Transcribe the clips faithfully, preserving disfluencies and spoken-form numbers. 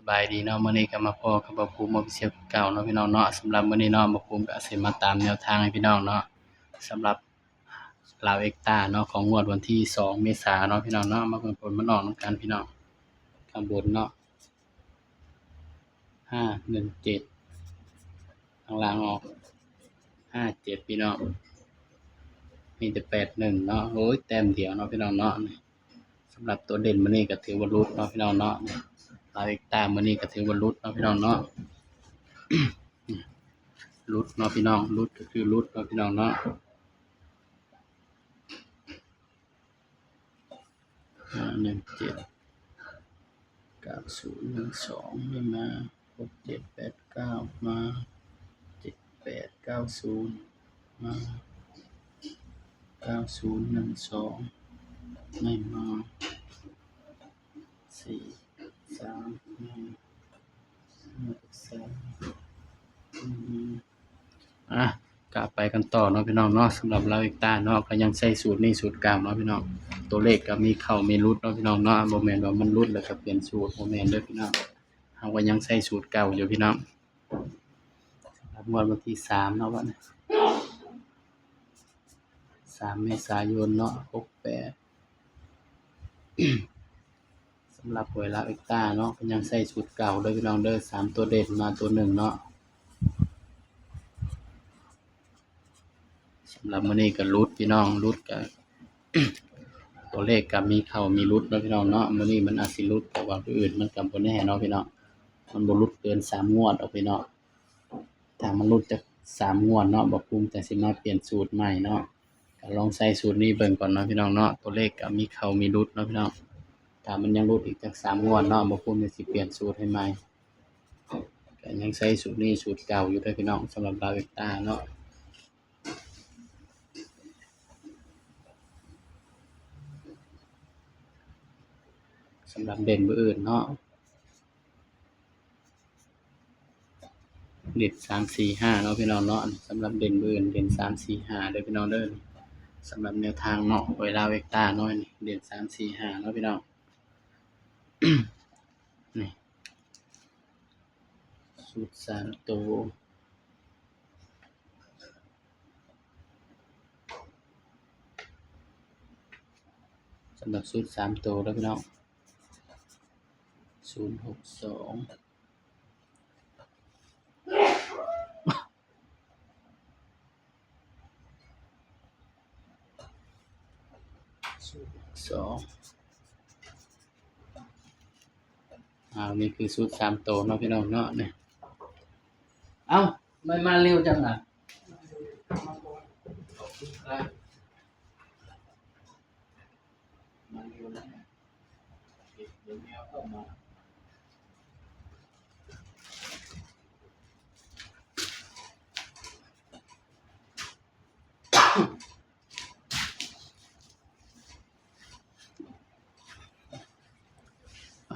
บายดีเนาะ มื้อนี้ก็มาพ้อกับบ่าวภูมิ Official คือเก่าเนาะพี่น้องเนาะ สำหรับมื้อนี้เนาะ บ่าวภูมิก็สิมาตามแนวทางให้พี่น้องเนาะ สำหรับลาวเอ็กต้าเนาะ ของงวดวันที่สองเมษาเนาะพี่น้องเนาะ มาเบิ่งผลมันออกนำกันพี่น้อง ข้างบนเนาะ ห้าหนึ่งเจ็ด ข้างล่างออก ห้าเจ็ด พี่น้อง มีแต่ แปดหนึ่ง เนาะ โอ้ย แต้มเดียวเนาะพี่น้องเนาะ สำหรับตัวเด่นมื้อนี้ก็ถือว่าหลุดเนาะพี่น้องเนาะ ลาวเอ็กต้ามื้อนี้ก็ถือว่าหลุดเนาะพี่น้องเนาะ หลุดเนาะพี่น้อง หลุดก็คือหลุดเนาะพี่น้องเนาะ ห้าหนึ่งเจ็ด เก้าศูนย์หนึ่งสอง ไม่มา หกเจ็ดแปดเก้า มา เจ็ดแปดเก้าศูนย์ มา เก้าศูนย์หนึ่งสอง ไม่มา สี่สามหนึ่ง ห้าสาม อืม อ่ะ ก็ไปกันต่อเนาะพี่น้องเนาะ สำหรับลาวเอ็กต้าเนาะ ก็ยังใช้สูตรนี้สูตรเก่าเนาะพี่น้อง ตัวเลขก็มีเข้ามีหลุดเนาะพี่น้องเนาะ บ่แม่นว่ามันหลุดแล้วก็เปลี่ยนสูตร บ่แม่นเด้อพี่น้อง เฮาก็ยังใช้สูตรเก่าอยู่พี่น้อง สำหรับงวดวันที่สามเนาะ วันนี้ สามเมษายนเนาะ หกแปด สำหรับหวยลาวเอ็กต้าเนาะ ก็ยังใช้สูตรเก่าเด้อพี่น้องเด้อ สามตัวเด่นมาตัวหนึ่งเนาะ สำหรับมื้อนี้ก็หลุดพี่น้อง หลุดก็ ตัวเลขก็มีเข้ามีหลุดเนาะพี่น้องเนาะ มื้อนี้มันอาจสิหลุด แต่ว่ามื้ออื่นมันก็บ่แน่เนาะพี่น้อง มันบ่หลุดเกินสามงวดดอกพี่น้อง ถ้ามันหลุดจากสามงวดเนาะ บ่าวภูมิจั่งสิมาเปลี่ยนสูตรใหม่เนาะ ก็ลองใช้สูตรนี้เบิ่งก่อนเนาะพี่น้องเนาะ ตัวเลขก็มีเข้ามีหลุดเนาะพี่น้อง ถ้ามันยังหลุดอีกจากสามงวดเนาะ บ่าวภูมิจั่งสิเปลี่ยนสูตรให้ใหม่ ก็ยังใช้สูตรนี้สูตรเก่าอยู่เด้อพี่น้อง สำหรับลาวเอ็กต้าเนาะ สำหรับเด่นมื้ออื่นเนาะ เด่นสามสี่ห้าเนาะพี่น้องเนาะ สำหรับเด่นมื้ออื่น เด่นสามสี่ห้าเด้อพี่น้องเด้อ สำหรับแนวทางเนาะ หวยลาวเอ็กต้าเนาะ เด่นสามสี่ห้าเนาะพี่น้อง นี่ สูตรสามตัว สำหรับสูตรสามตัวเด้อพี่น้อง ศูนย์หกสอง ศูนย์หกสอง อ่า นี่คือสูตรสามตัวเนาะพี่น้องเนาะ นี่ เอ้า ทำไมมาเร็วจังล่ะ มาเร็วนะเนี่ย เดี๋ยวแมวเข้ามา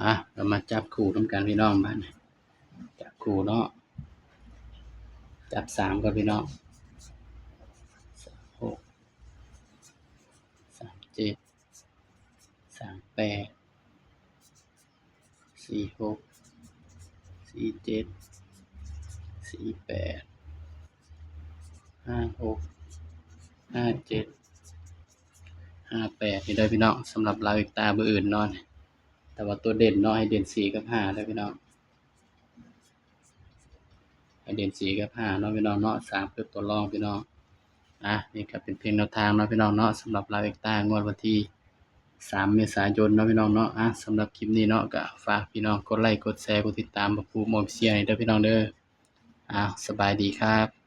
อ่ะ เรามาจับคู่นำกันพี่น้อง บาดนี้ จับคู่เนาะ จับสามก่อนพี่น้อง สามหก สามเจ็ด สามแปด สี่หก สี่เจ็ด สี่แปด ห้าหก ห้าเจ็ด ห้าแปด นี่เด้อพี่น้อง สำหรับลาวเอ็กต้ามื้ออื่นเนาะ แต่ว่าตัวเด่นเนาะ ให้เด่นสี่กับห้าเด้อพี่น้อง ให้เด่นสี่กับห้าเนาะพี่น้องเนาะ สามคือตัวรองพี่น้อง อ่ะ นี่ก็เป็นเพียงแนวทางเนาะพี่น้องเนาะ สำหรับลาวเอ็กต้างวดวันที่สามเมษายนเนาะพี่น้องเนาะ อ่ะ สำหรับคลิปนี้เนาะ ก็ฝากพี่น้องกดไลค์ กดแชร์ กดติดตามบ่าวภูมิ Official นี่เด้อพี่น้องเด้อ อ่ะ สบายดีครับ